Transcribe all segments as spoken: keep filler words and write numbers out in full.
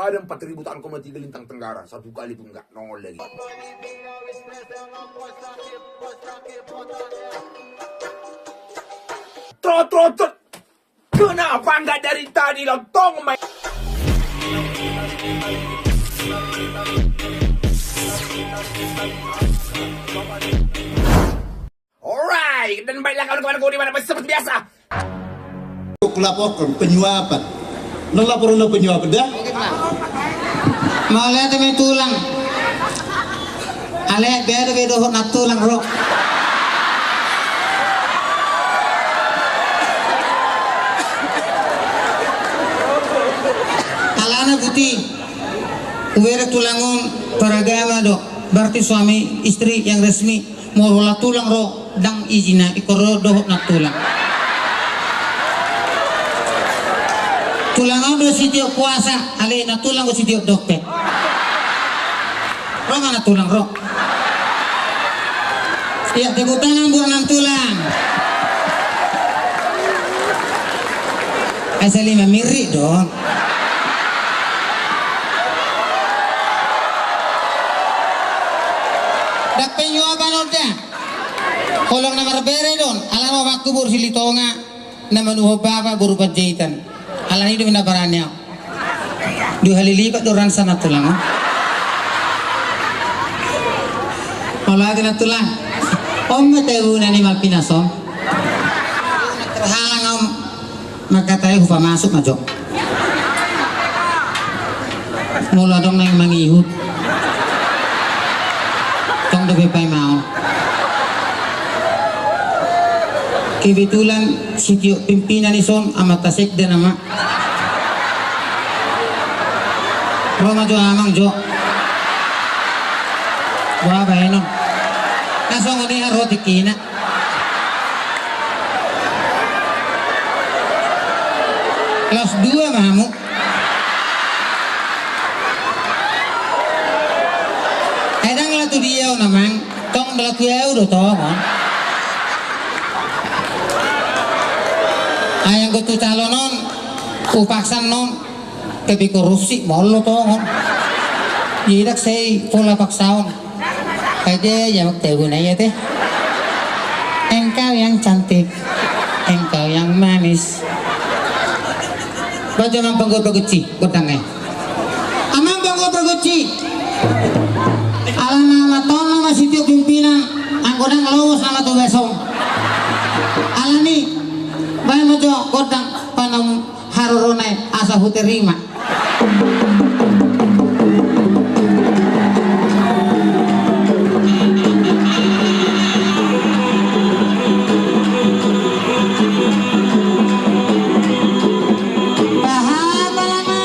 Ada empat ribu tahun kau mati gelintang tenggara, satu kali pun enggak nongol lagi. Trot, trot, trot. Kenapa enggak dari tadi, lontong, main? Alright, dan baiklah kawan-kawanku di mana pun seperti biasa. Kulaporkan penyuapan. Nang laporan penyuapan dah. Mauliate ma tulang. Alai beda-beda dohot nantulang ro. Alana boti. Ubereng tulang on paragama do. Berarti suami istri yang resmi. Molo nantulang ro, ndang izin na ingkon ro dohot nantulang. Tulang on do sitiop puasa, alai nantulang do sitiop dompet. Ro ma nantulang ro. Ia, tepuk tangan buat nantulang. Asa lima mirik do. Ndang penyuapan on da. Holong na marbere do on, ala ro ma angka boru Silitonga, na manuhor bapa boru Panjaitan. Alani do na barani au. Dua hali lipat do ransa nantulang on. Mauliate nantulang. On ma tahe guna ni malpinas on. Terhalang au. Maka tahe hupamasuk ma jo. Molo adong naeng mangihut. Tong dope paimaon. Kebetulan sitiop pimpinan i son amanta sekda nama. Ro ma jo amang jo. Boha baenon. Nasongon i harotik hina. Kelas dua ma hamu. Ai ndang la tu dia on amang, tong la tu au do tong on. Ai anggo tu calon on, upaksa non. Tapi korupsi molo tong on. Jadi ndang sai pola paksaon. Aja ya mak tahe guna ia te. Engkau yang cantik, engkau yang manis. Baca amang panggo paguci, godang e. Amang panggo paguci. Alana ma tong nama sitiop pimpinan, anggo ndang lowos nama tu besong. Alani, baen ma jo godang panam harorona i asa huterima. Paham, Bang Lama?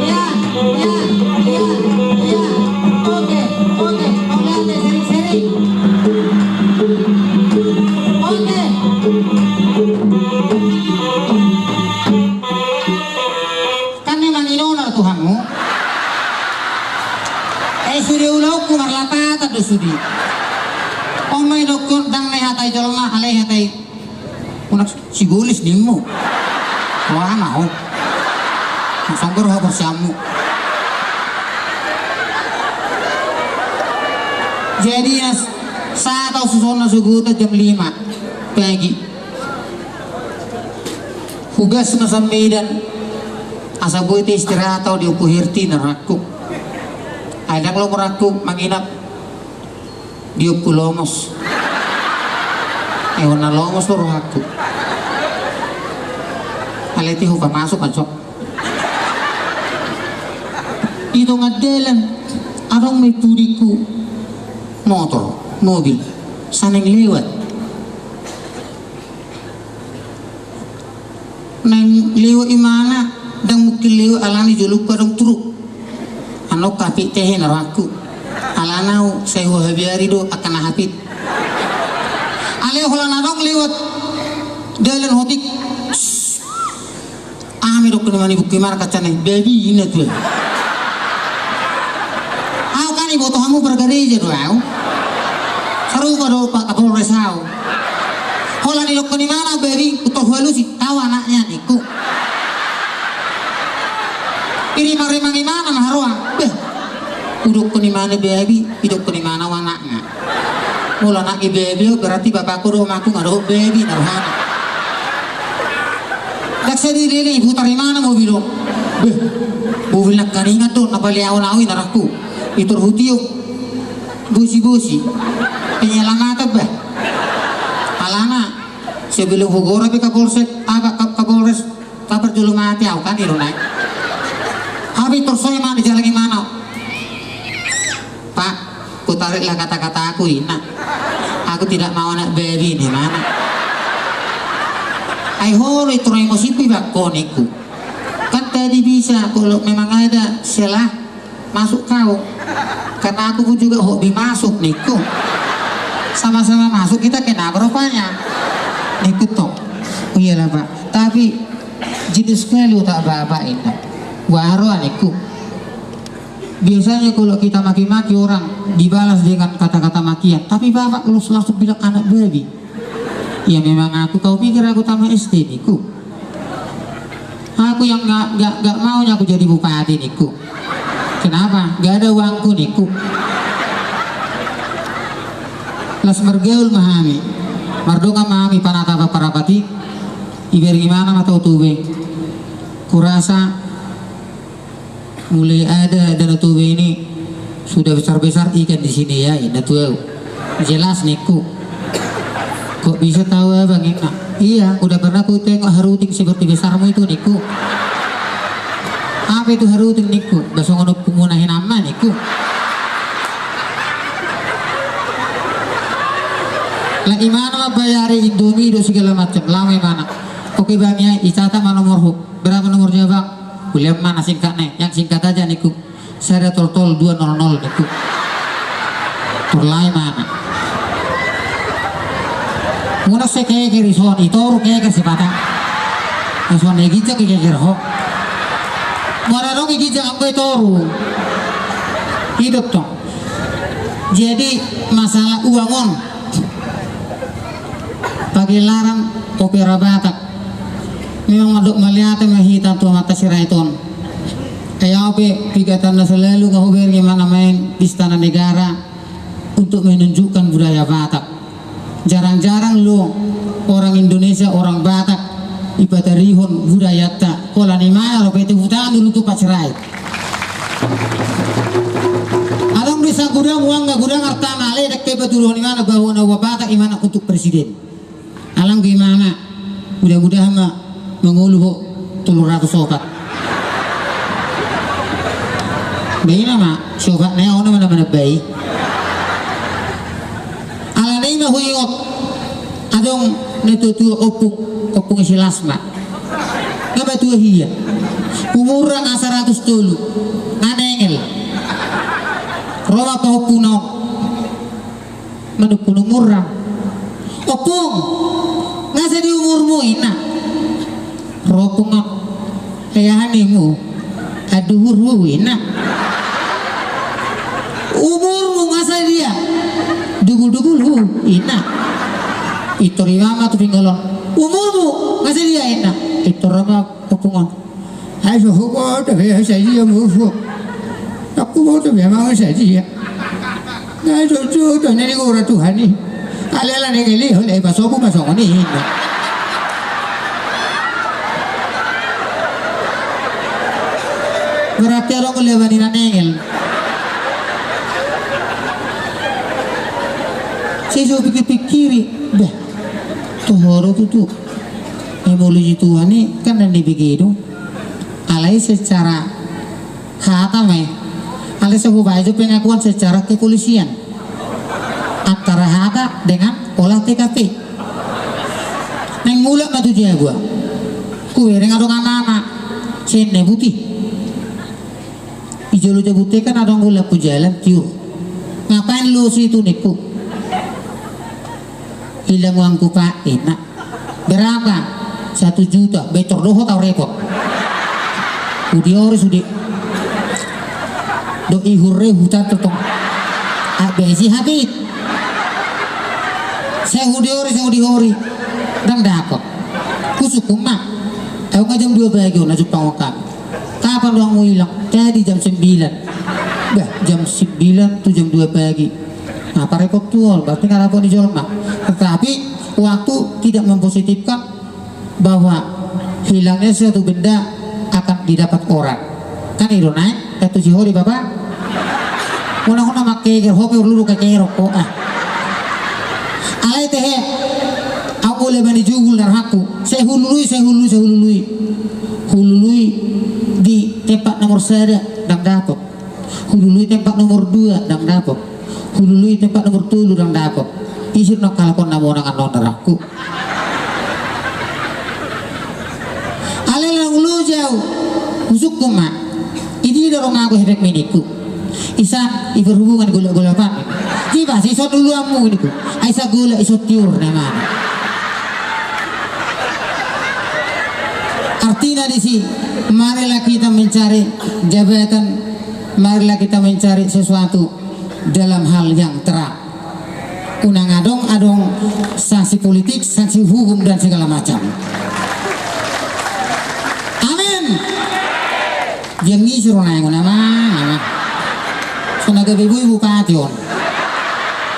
Ya, ya, ya, ya. Oke, oke. Oke, sering-sering. Oke. Kan memang inona Tuhanmu. Eh, sude ulaonku marlapatan do sude. On ma idokkon ndang na ihatai jolma, alai ihatai. Unang sigolis nimmu. Wah, mau. Songgar haporseaonmu. Jadi, ya, sahat au suson na subuta jam lima pagi. Hugas ma sambidan. Asa boi istirahat au di ompu Herti na rohangku. Ai ndang lomo rohangku manginap di ompu Lomos. Eh, on na Lomos do rohangku. Alai ti hupamasuk ajo. Di tonga dalan adong ma i pudingku motor, mobil, sai naeng lewat. Naeng lewat imana, ndang mungkin lewat alani jolongku adong truk. Annon hapit tehe na rohangku. Alana au sai huhabiari do angka na hapit. Alai holan adong lewat dalan hotik. Aha ma idokkon ni manibuk i markacana i, babi ina tua. Au kan iboto hamu pargareja do au. Sarupa do Pak Kapolres au. Holan didokkon imana, "Babi, hutor hualusi, tau anaknya," ningku. Irimang-rimang imana ma haroa. "Beh, hudokkon imana babi, didokkon imana anaknya. Molo anak ni babi, berarti bapakku dohot omakku nga dohot babi na rohana." Ndang sai dilele, diputar imana mobil on. "Beh, mobil nangkaningan do na paleahon au i, na rohangku. Hutor hutiop bosi-bosi. Penyelamatan bah. Alana, sebelum hugora pe Kapolsek, apa, Ka-, Kapolres, tabar jolo mate au kan," nidok nai. Hape hutor so imana, dijalang imana. "Pak, kutariklah kata-kataku," ninna. "Aku tidak mau anak babi," ninna imana. "Ai ho do hutor emosiku iba," ningku. "Kan tadi bisa, kalau memang ada celah, masuk kau. Karena aku pun juga hobi masuk," ningku. "Sama-sama masuk kita, kenapa rupanya?" ningku tong. "Oh iyalah, Pak. Tapi jenis sekali otak Bapak," ninna. "Waro," ningku. "Biasanya kalau kita maki-maki orang dibalas dengan kata-kata makian, tapi Bapak langsung, langsung bilang anak babi." "Ya memang aku, kau pikir aku tamat S D," ningku. "Aku yang nggak, nggak, nggak maunya aku jadi bupati," ningku. "Kenapa?" "Nggak ada uangku," ningku. Las margaul ma hami. Mardongan ma hami panatapan parapat i. Dibereng imana ma Tao Toba. "Kurasa mulai ada Danau Toba ini, sudah besar-besar ikan di sini ya," ninna tu au. "Jelas," ningku. "Kok bisa tahu, Abang?" ninna. "Iya, udah pernah ku tengok haruting seperti besarmu itu," ningku. "Apa itu haruting?" ningku. "Bah songon ompungmuna hinan ma," ningku. Lah imana mambayari Indomie dohot segala macam, laho ma imana. "Oke Bang ya, dicatat ma nomorhu." "Berapa nomornya, Bang?" "Hulean ma na singkatna, yang singkat aja," ningku. "Sada tol tol dua nol nol," ningku. Tor laho imana. Muna sai keker i son, i toru keker sipata. Songon na i ginjang keker ho. Molo adong i ginjang anggo i toru. I do tong. Jadi masalah uang on, pagelaran opera Batak. Memang mandok mauliate ma hita tu Amanta Sirait on. Ai au pe pigatanna selalu nga hubereng imana main di Istana Negara untuk menunjukkan budaya Batak. Jarang-jarang lo orang Indonesia, orang Batak dipatarihon budayanta. Holan imana dope tepuk tangan dulu tu Pak Sirait. Adong do i sagudang uang, nga godang artana, alai ndang pe patuluhon imana bahwa na ua Batak imana untuk presiden. Alangku imana, mudah-mudahan ma mangolu ho tolu ratus opat. Bah i nama siopat na i, au nama na manambai. Alana i ma huingot, adong na tua-tua, ompung, ompung si Lasma. Nga matua hia. Umurna nga saratus tolu. Nga nengel. Ro ma pahompungna on. Manungkun umurna. "Ompung, nga sadia umurmu?" ninna. Ro ompung on. "Ai aha ninmu? Anduhurhu," ninna. "Umurmu nga sadia?" "Dugul-dugulhu," ninna. Pintor i ma tu pinggan on. "Umurmu nga sadia?" ninna. Pintor ma ompung on. "Ai so huboto be sadia umurhu. Ndang huboto be amang sadia. Nga jotjot do na nigora Tuhan i. Alai ala na nengel i, holan i pasobu ma songon i," ninna. Berarti adong do laba ni na nengel. Sai so pikir-pikiri, bah, toho do tutu. Ai molo i Tuhan i kan na nibege do. Alai secara hata ma i. Alai sai hubaen jo pengakuan secara kepolisian antara hata dengan olah T K P. Naeng mulak ma tu jabu au. Hubereng adong anak-anak. Senne buti. Di jolo jabu te kan adong do lampu jalan tiur. "Ngapain lu situ?" ningku. "Hilang uangku, Pak," ninna. "Berapa?" "Satu juta." "Bah, pintor dohot au repot. Hudihori sude." Dohot ihur re huta totong. Abisi habit. Sai hudihori, sai hudihori. Ndang dapot. Husungkun ma. Au nga jam dua pagi on na jumpang hami. Kapan do hamu hilang? Tadi jam sembilan. Bah, jam sembilan tu jam dua pagi. Nah, parepot tu on, berarti nga dapot ni jolma. Tetapi waktu tidak mempositifkan bahwa hilangnya suatu benda akan didapat orang. Kan i do nai, kan tu si hori bapa. Hona hona makke ger hopi urlulu kake rokok ah. Alai tehe, au boleh bani jugul na rohangku. Sehulului, sehulului, sehulului. Hulului di tempat nomor sada, ndang dapot. Hulului tempat nomor dua, ndang dapot. Hulului tempat nomor tolu, ndang dapot. Ise do na kalakon na monang annon na rohangku. Alai na ulo jau. Husungkun ma. Idi do rong ago hedek meningku. Isa i berhubungan golap-golapan. Tiba si ison uluanmu ningku. Aisa golap ison tiur na mana. Artinya di si, marilah kita mencari jabatan, marilah kita mencari sesuatu dalam hal yang terang. Unang adong-adong sanksi politik, sanksi hukum dan segala macam. Amin. Biang ni siro naeng nama nama. Sona gabe boi bupati on.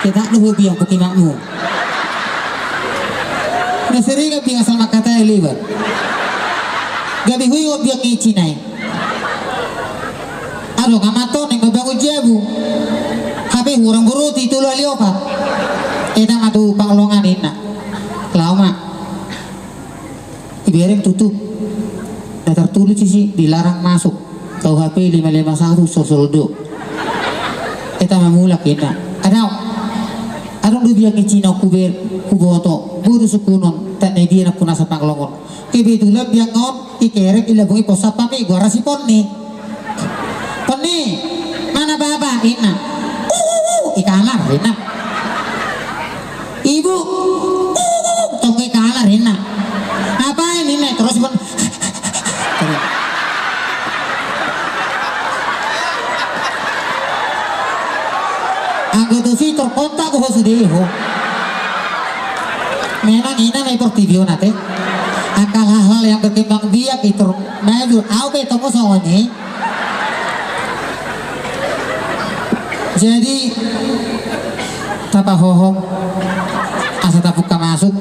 Kita lu biang pukimakmu. Udah sering biang asal makata lebat. Gabe hui biang ni cinai. Adong amanto neng mabangun jabu. Hape hurang boroti tolu ali opat. Eda ma tu panglongan inna. Lao ma. Ibereng tutup. Na tartulis isi dilarang masuk. Kau hape lima lima satu sosoldo. Eda ma mulak inna. Adong. Adong do biang ni cina kuber kuboto. Bodo sukunon. Tak ne dia na punasa panglongon. Kebetulan biang on. Ikerek i labung i pos satpam i goarna si Ponni. Ponni, mana baba? Inna. Uhuhu, i kamar inna. Ibu. Uhuhu, tong i kamar inna. Ngapain inna? Terus pun. Anggo tusi terkontak ho sude ho. Memang inna ma i portibi on ate. Angka hal-hal yang berkembang biak itu maju. Au pe tong songon i. Jadi tapahohom asa tapungka masuk.